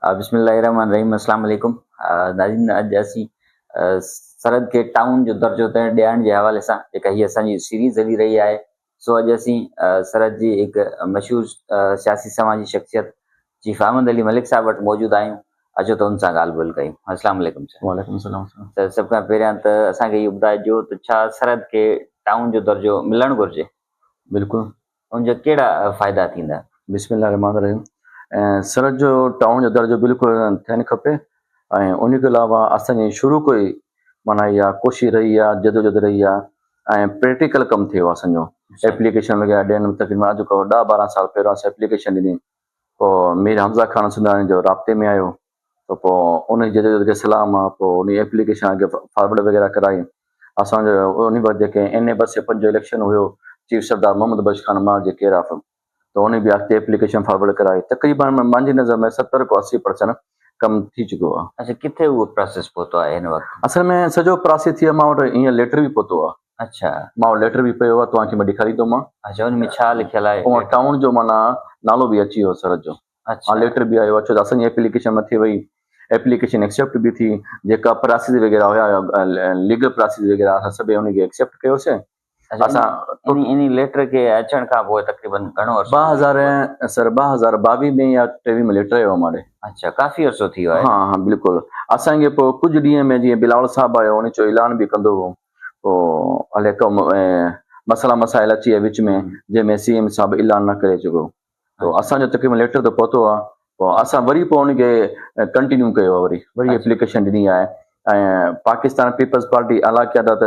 بسم الله الرحمن الرحيم السلام عليڪم ناظرين اڄ اسين سرحد کي ٽائون جو درجو ڏيارڻ جي حوالي سان جيڪا هي اسان جي سيريز هلي رهي آهي سو اڄ اسين سرحد جي هڪ مشهور سياسي سماجي شخصيت چيف احمد علي ملڪ صاحب وٽ موجود آهيون اچو ته ان سان ڳالهه ٻولهه ڪيون السلام عليڪم سر. وعليڪم السلام سر. سر سڀ کان پهريان ته اسان کي اهو ٻڌائجو ته ڇا سرحد کي ٽائون جو درجو ملڻ گهرجي؟ بلڪل. ان جا ڪهڙا فائدا ٿيندا؟ بسم الله الرحمٰن الرحيم سرحد جو ٽائون جو درجو بلڪل ٿيڻ کپي ۽ ان کي علاوه اسان جي شروع کان ئي معنيٰ اها ڪوشش رهي آهي جدوجهد رهي آهي ۽ پريڪٽيڪل ڪم ٿيو آهي اسان جو ايپليڪيشن وغيره ڏين تقريبن اڄ کان ڏهه ٻارهن سال پهريون اسان ايپليڪيشن ڏني پوء مير حمزه خان سنداڻي جو رابطي ۾ آيو ته پوء ان جدوجهد کي سلام آ پوء ان ايپليڪيشن اڳي فارورڊ وغيره ڪرائي اسان جو ان وقت جيڪي اين اي ٻه سي پنج جو اليڪشن هيو چيف سردار محمد بخش خان مار جي ڪير آف ته ان به اڳتي ايپليڪيشن فارورڊ ڪرائي تقريبن مانجي نظر ۾ 70 کان 80 پرسنٽ ڪم ٿي چڪو آ. اڇا ڪٿي اهو پراسيس پهتو آهي هن وقت؟ اصل ۾ سڄو پراسيس ٿي ويو مان وٽ ائين ليٽر به پهتو آ. اڇا. مان وٽ ليٽر به پيو آ توهان کي مان ڏيکاريندو مان. اڇا ان ۾ ڇا لکيل آهي؟ اهو ٽائون جو معنيٰ نالو به اچي ويو سرحد جو. اڇا. ليٽر به آيو اڇو ته اسان جي ايپليڪيشن مٿي وئي ايپليڪيشن ايڪسيپٽ به ٿي جيڪا پراسيس وغيره هيا ليگل پراسيس وغيره اسان سڀ ان کي ايڪسيپٽ ڪيوسين اسان انهي ليٽر کي اچڻ کان پوء تقريبن گهڻو عرصو 2000 سر 2022 ۾ يا 23 ۾ ليٽر آيو اماڙي. اڇا ڪافي عرصو ٿي ويو آهي. ها ها بلڪل اسان کي پوء ڪجهه ڏينهن ۾ جيئن بلاول صاحب آيو ان چيو اعلان به ڪندو هو پوء الائي ڪم مسئلا مسائل اچي ويا وچ ۾ جنهن ۾ سي ايم صاحب اعلان نه ڪري چڪو تو اسان جو تقريبن ليٽر ته پهتو آ پوء اسان وري پوء ان کي ڪنٽينيو ڪيو آ وري وري ايپليڪيشن ڏني آهي ۽ پاڪستان پيپلز پارٽي اعليٰ قيادت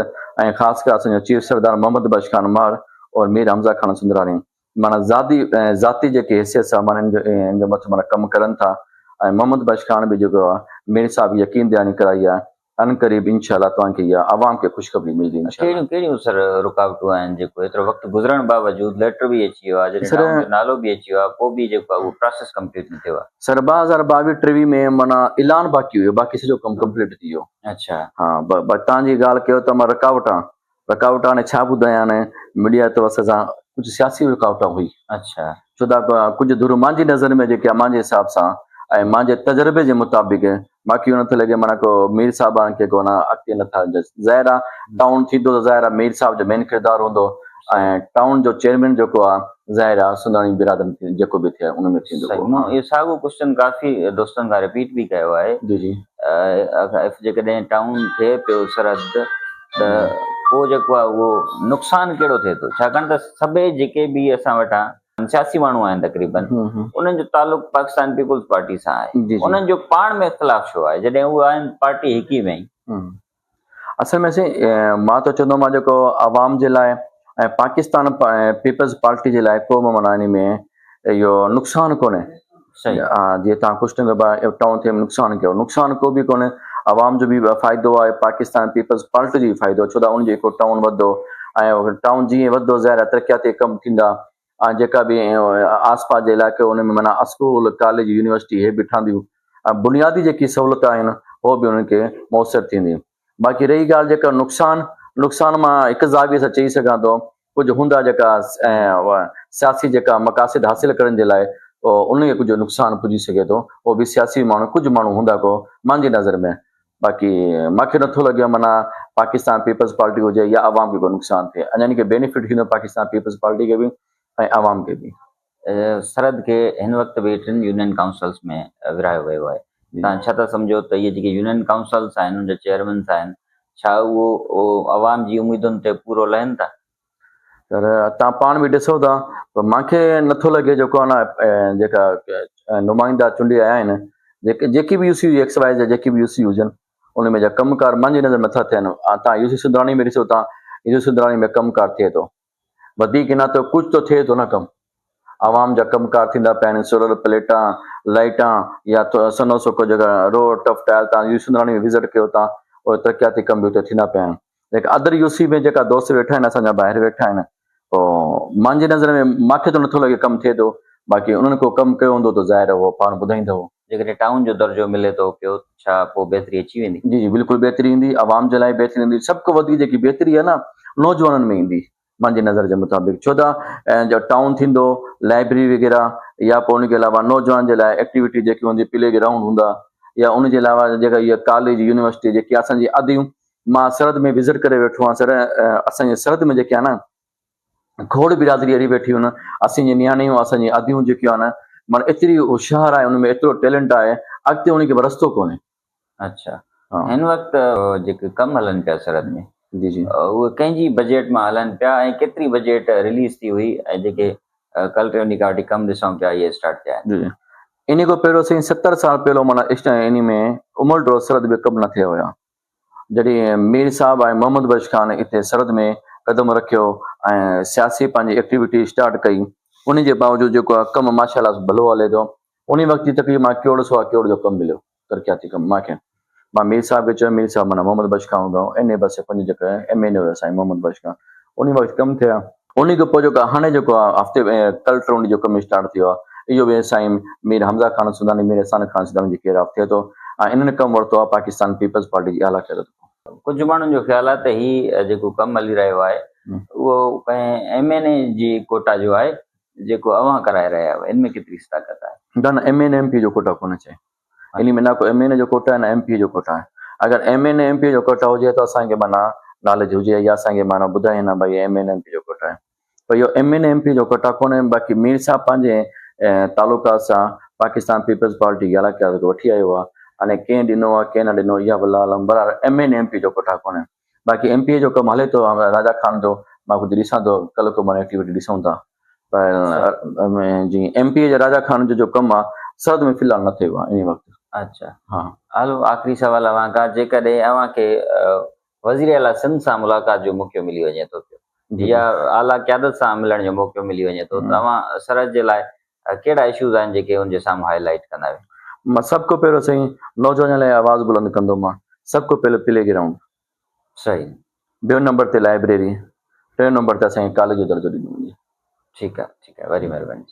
۽ خاص ڪر اسان جو چيف سردار محمد بخش خان مهر اور مير حمزه خان سندراڻي معنيٰ ذاتي ذاتي جيڪي حيثيت سان معنيٰ ان جو مٿو معنيٰ ڪم ڪرن ٿا ۽ محمد بخش خان به جيڪو آ مير صاحب يقين دهاني ڪرائي آ ان قريب انشاء الله توهان کي اها عوام کي خوشخبري ملدي انشاء الله. ڪهڙيون ڪهڙيون سر رڪاوٽون آهن جيڪو ايترو وقت گذرڻ باوجود ليٽر به اچي ويو آهي جڏهن ٽائون جو نالو به اچي ويو آهي پوء به جيڪو آهي اهو پراسيس ڪمپليٽ نه ٿيو آهي. سر 2022 23 ۾ معنيٰ اعلان باقي هيو باقي سڄو ڪم ڪمپليٽ ٿي ويو. اڇا. ها توهان جي ڳالهه ڪيو ته مان رڪاوٽان رڪاوٽان هاڻي ڇا ٻڌايان ميڊيا توسط سان ڪجهه سياسي رڪاوٽان هئي. اڇا. ڇو ته ڪجهه ڌر مانجي نظر ۾ جيڪي مانجي حساب سان ۽ مانجي تجربي جي مطابق ماکي اهو نٿو لڳي معنيٰ ڪو مير صاحبان کي ڪو نه اڳتي نٿا ظاهر آ ٽائون ٿيندو ته ظاهر آ مير صاحب جو مين ڪردار هوندو ۽ ٽائون جو چيئرمين جيڪو آ ظاهر آ سنداڻي برادرن جيڪو به ٿئي ان ۾ ٿيندو. صحيح مون اهو ساڳيو ڪوسچن ڪافي دوستن کان رپيٽ به ڪيو آهي. جي جي. اف جيڪڏهن ٽائون ٿئي پيو سرحد ته پوء جيڪو آهي اهو نقصان ڪهڙو ٿئي ٿو ڇاڪاڻ ته سڀئي جيڪي به اسان وٽان سياسي ماڻهو آهن تقريبن انهن جو تعلق پاڪستان پيپلز پارٽي سان آهي انهن جو پاڻ ۾ اختلاف ڇو آهي جڏهن اهي آهن پارٽي هڪ ئي ۾ اصل ۾ سائين مان ته چوندو مان جيڪو عوام جي لاء ۽ پاڪستان پيپلز پارٽي جي لاء ڪو به معنيٰ ان ۾ اهو نقصان ڪونهي صحيح ها جي تان ڪوشٽن ڪبا ٽائون ٿئي نقصان ڪيو نقصان ڪو به ڪونهي عوام جو به فائدو آهي پاڪستان پيپلز پارٽي جو به فائدو ڇو ته ان جو هڪ ٽائون وڌو ۽ ٽائون جيئن وڌو ظاهر آهي ترقياتي ڪم ٿيندا ۽ جيڪا به آس پاس جي علائقي ان ۾ معنيٰ اسڪول ڪاليج يونيورسٽي هي به ٺهنديون ۽ بنيادي جيڪي سهولت آهن هو به انهن کي ميسر ٿيندي باقي رهي ڳالهه جيڪا نقصان نقصان مان هڪ زاويي سان چئي سگهان ٿو ڪجهه هوندا جيڪا سياسي جيڪا مقاصد حاصل ڪرڻ جي لاء ان کي ڪجهه نقصان پڄي سگهي ٿو اهو به سياسي ماڻهو ڪجهه ماڻهو هوندا ڪو مانجي نظر ۾ باقي مانکي نٿو لڳي معنيٰ پاڪستان پيپلز پارٽي هجي يا عوام کي ڪو نقصان ٿئي اڃا ان کي بينيفٽ ٿيندو پاڪستان پيپلز پارٽي کي به ۽ عوام کي به. سرحد کي هن وقت به ٽن يونين ڪائونسلز ۾ ورهايو ويو آهي توهان ڇا ٿا سمجهو ته اهي جيڪي يونين ڪائونسلز آهن ان جا چيئرمينز آهن ڇا اهو عوام جي اميدن تي پورو لهن ٿا؟ سر تان پاڻ به ڏسو ٿا پر مانکي نٿو لڳي جيڪو آ نه جيڪا نمائندا چونڊي آيا آهن جيڪي جيڪي به يو سي ايڪس وائي جا جيڪي به يو سي هجن ان ۾ جا ڪم ڪار مانجي نظر نٿا ٿين تان يو سي سندراڻي ۾ ڏسو تان يو سي سندراڻي ۾ ڪم ڪار ٿئي ٿو وڌيڪ نه ته ڪجهه ته ٿئي ٿو نه ڪم عوام جا ڪم ڪار ٿيندا پيا آهن سولر پليٽان لائٽان يا سنو سڪو جيڪا روڊ ٽف ٽائل تان يو سي سندراڻي ۾ وزٽ ڪيو تان اهي ترقياتي ڪم به اتي ٿيندا پيا آهن جيڪا ادر يو سي ۾ جيڪا دوست ويٺا آهن اسان جا ڀائر ويٺا آهن پوء مانجي نظر ۾ ماکي ته نٿو لڳي ڪم ٿئي ٿو باقي انهن ڪو ڪم ڪيو هوندو ته ظاهر اهو پاڻ ٻڌائيندو. جيڪڏهن ٽائون جو درجو ملي ٿو پيو ڇا پوء بهتري اچي ويندي؟ جي جي بلڪل بهتري ايندي عوام جي لاء بهتري ايندي سڀ کان وڌيڪ جيڪي بهتري آهي نه نوجوانن ۾ ايندي. منهنجي نظر جي مطابق ڇو ته جو ٽائون ٿيندو لائبريري وغيره يا پوء ان کي علاوه نوجوان جي لاء ايڪٽيوٽي جيڪي هوندي پلي گرائونڊ هوندا يا ان جي علاوه جيڪا هي ڪاليج يونيورسٽي جيڪي اسان جي اديون مان سرحد ۾ وزٽ ڪري ويٺو آهيان سر اسان جي سرحد ۾ جيڪي آهن نه کوڙ برادري اهڙي ويٺي هن اسان جي نياڻيون اسان جي اديون جيڪيون آهن معنی ايتري هوشيار آهي ان ۾ ايترو ٽيلنٽ آهي اڳتي ان کي رستو ڪونهي. اڇا هن وقت جيڪي ڪم هلن پيا سرحد ۾ جي جي اهي ڪنهن جي بجيٽ مان هلن پيا ۽ ڪيتري بجيٽ رليز ٿي هئي ۽ جيڪي ڪل ٽيوني کان وٺي ڪم ڏسون پيا اهي اسٽارٽ ٿيا آهن. جي جي انهي کان پهريون سائين 70 سال پهريون معنيٰ انهي ۾ عمر ڊرو سرحد ۾ ڪم نه ٿيا هيا جڏهن مير صاحب ۽ محمد بخش خان اتي سرحد ۾ قدم رکيو ۽ سياسي پنهنجي ايڪٽيوٽي اسٽارٽ ڪئي انهي جي باوجود جيڪو آهي ڪم ماشاء الله ڀلو هلي ٿو انهي وقت جي تقريبن مان ڪيوڙ سوا ڪيوڙ جو ڪم مليو ترقياتي ڪم مان کي مان مير صاحب کي چيو مير صاحب معنيٰ محمد بخش خان هوندو هو اين اي بس پنج جيڪو ايم اين اي هيو سائين محمد بخش خان انهي وقت ڪم ٿيا انهي کان پوء جيڪو هاڻي جيڪو آهي هفتي ڪل ٽرونڊي جو ڪم اسٽارٽ ٿيو آهي اهو به سائين مير حمزه خان سنداني مير احسان خان سنداني جي ڪير آف ٿئي ٿو ۽ انهن ڪم ورتو آهي پاڪستان پيپلز پارٽي جي اعليٰ قيادت کان. ڪجهه ماڻهن جو خيال آهي ته هي جيڪو ڪم هلي رهيو آهي اهو ڪنهن ايم اين اي جي ڪوٽا جو آهي جيڪو اوهان ڪرائي رهيا آهيو ان ۾ ڪيتري صداقت آهي؟ نه نه ايم اين ايم پي جو ڪوٽا ڪونه چئي انهي ۾ نه ڪو ايم اين اي جو ڪوٽا آهي نه ايم پي اي جو ڪوٽا آهي اگر ايم اين اي ايم پي اي جو ڪوٽا هجي ته اسان کي معنيٰ ناليج هجي يا اسان کي معنيٰ ٻڌائين ها ڀائي ايم اين ايم پي جو ڪوٽا آهي پر اهو ايم اين ايم پي جو ڪوٽا ڪونهي باقي مير صاحب پنهنجي تعلقات سان پاڪستان پيپلز پارٽي جي اعليٰ قيادت کي وٺي آيو آهي هاڻي ڪنهن ڏنو آهي ڪنهن نه ڏنو اها والله عالم بهرحال ايم اين ايم پي جو ڪوٽا ڪونهي باقي ايم پي اي جو ڪم هلي ٿو راجا خان جو مان ڪجهه ڏسان ٿو ڪلهه ڪو معنيٰ ايڪٽيوٽي ڏسون ٿا پر جي ايم پي اي جي راجا خان جو جو ڪم آ سرحد ۾ في الحال نه ٿيو آ انهي وقت. اڇا هلو آخري سوال اوهان کان جيڪڏهن اوهان کي وزير اعليٰ سنڌ سان ملاقات جو موقعو ملي وڃي ٿو پيو يا اعليٰ قيادت سان ملڻ جو موقعو ملي وڃي ٿو ته اوهان سرحد جي لاء ڪهڙا اشوز آهن جيڪي ان جي سامهون هائي لائيٽ ڪندا آهيو؟ مان سڀ کان پهريون سائين نوجوانن لاء آواز بلند ڪندو مان سڀ کان پهريون پلي گرائونڊ صحيح. ٻيو نمبر تي لائبريري، ٽيون نمبر تي اسان کي ڪاليج جو درجو ڏنو وڃي. ٺيڪ آ ٺيڪ آ وڏي مھرباني.